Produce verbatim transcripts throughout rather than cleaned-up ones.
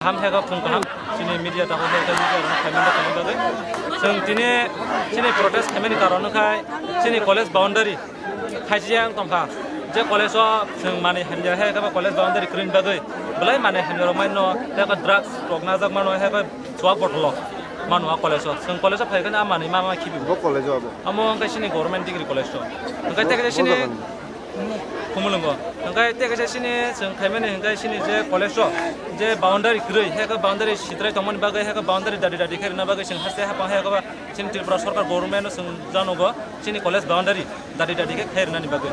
Ham heka phung kaham, chini media tako heka media rok khaimani bagwi. Chwng tini chini protest khaimani karon wngkha chini college boundary khaijak tongkha. Je college o chwng manwi hamya heka college boundary kwrwini bagwi. Belai manwi hamya rok maino heka drugs rok najak mano heka chuak bottle o mano a college o. Chwng college o phaikhani a manwi ma ma khibi. Bo college o abo? Amo wngkha chini government degree college o. Wngkha tei kaisa chini Khumulwngo. Hingke tei kaisa chini chwng khaimani hingke chini je college o je boundary kwrwi, heke boundary sitrai tongmani bagwi, heke boundary dadi dadi khe rwna bagwi chwng haste hapang heke ba chini Tripura Sarkar government no chwng janogo chini college boundary dadi dadi khe khe rwnani bagwi.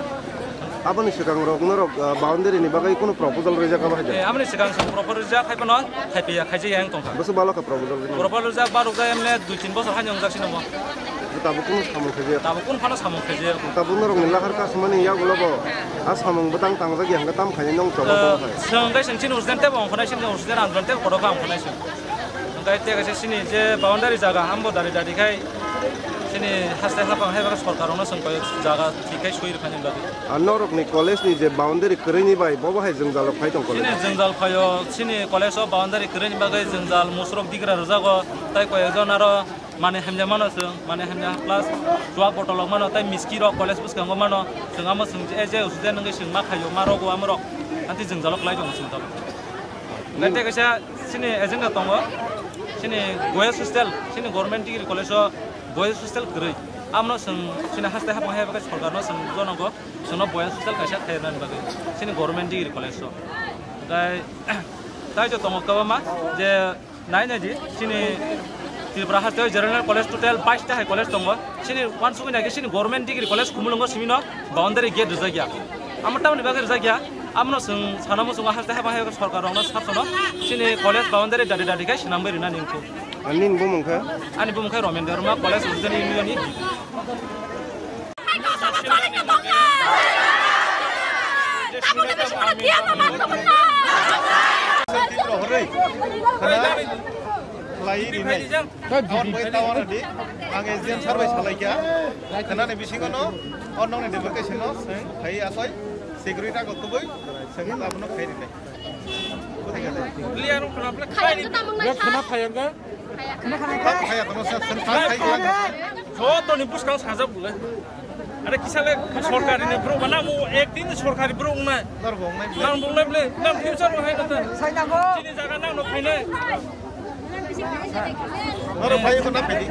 Aboni swkang rok norok, ah, boundary ni bagwi kunu proposal rijak abo hai da? Eh, aboni swkang chwng proposal rijak hai phano khai phiya, khaijak yang tongkha. Bwswk balo kha proposal rijak? Proposal rijak barok jai emne dui tin bosor haino wngjak sino mo. Tabuk kunu samung khaijak? Tabuk kunu phano samung khaijak. Tabuk norok ni lahar kasumani yagulo bo a samung bwtang tangjak ya hwnka tam khainai nong chobok tong khai. Chwng khe chwng chini urjente bo ongkhonai chini urjente ranjante kodo kha ongkhonai chwng. Hingke tei kaisa chini je boundary jaga hambo dari dari khai chini haste hapang hai baka sorkar rokno chwng koi jaga thik khai sui rwkha ni bagwi. A norok ni college ni je boundary kwrwi ni bai bobo hai jwngjal rok phai tong college. Chini jwngjal phaio chini college o boundary kwrwi ni bagwi jwngjal musrok digra rwjago tei koi ekjon aro Mane hamya mano chwng, mane hamya plus chuak bottle rok mano, tei miski rok college bwskango mano, chwng amo chwng je, je usu je nungwi chwng ma khaio, ma rogo amo rok, anti jwngjalo kwlai tongo chwng tabuk. Nai tei kaisa chini agenda tongo, chini boys hostel, chini government degree college o boys hostel kwrwi, amno chwng chini haste hapang hai bagwi sorkar no chwng jonogo, chwngno boys hostel kaisa khairnani bagwi, chini government degree college o. Tai, tai jo tongo kwbangma je, Nai nai di, chini Tripura haste o general college total bais ta hai college tongo. Chini wansugwi nai khe chini government degree college Khumulwngo simi no boundary gate rijak ya. Amo tamoni bagwi rijak ya? Amo no chwng sana muchungo haste haba hai sorkar rok no sap sono chini college boundary dadi dadi khai swnam bai rina ningkhu. Ani bumung kha? Ani bumung kha Romen Debbarma, college student union ni. Khlai rinai. Aboni bagwi tawa radi. Ang S D M sir bai salai kha. Khnani bisingo no, o nokni deputation no, chwng phai asai, security rok tubui, chwng abono khai rinai. Khna phai ang kha? Joto ni buskang sajak bole. Are kisa le sorkari ni bro bana mo ek din sorkari bro wngnai. Nang bung nai bole, nang future mo hai kata. Chini jaga nang no khainai. Oro phai ko na phai di.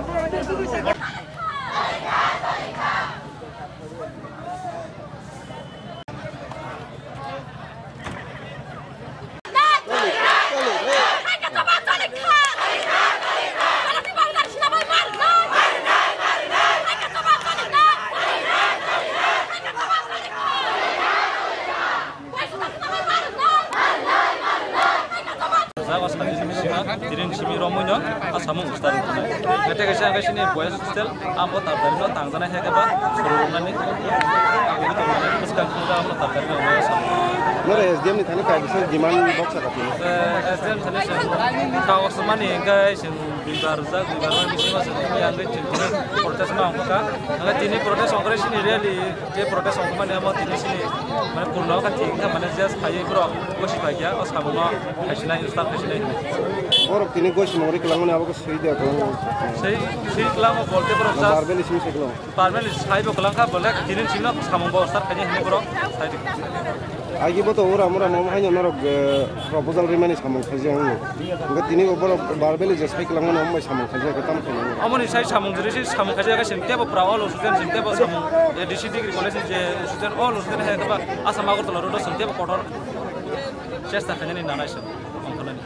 Jaga sani simi sima, tiring simi romwi no, a samung start wngkha. Nete kaisa ang kaisa ni boys hostel, abo tar tari no tang jana hai khe ba, suru nani, bwskang khung da abo tar tari no mai samung. Nore S D M ni thani kaisa demand box sakha tini. Eh, S D M thani se, kagos mani, guys, Buibar rijak, buibar bai bisingo chwng tini ang twi tini protest ma wngkha. Ang tini protest wngkha sini rally, je protest wngkha mani amo tini sini mane purno wngkha thik wngkha mane just phaiwi borok gosi paikha o samungo khaisinai start khaisinai hinwi. Borok tini gosi mangri kwlangmani abo khe swi de kwlangmani. Swi, swi kwlango bolte borok just Barbel simi swi kwlango. Permanent saibo kwlangkha, bole tini sino samung bo start khainai hinwi borok sai di. Agi bo to ura mura mom haino norok, eh, proposal rimani samung khaijak wngwi. Hwnkhe tini bo borok Barbeli je sai kwlangmani omo bai samung khaijak khe tamo khainai. Omoni sai samung jiri si samung khaijak khe sini tebo pra all student sini tebo samung, eh, D C degree college ni je student all student hai khe ba Assam Agartala road o sini tebo kotor chesta khainani nanai sini ongkhanani.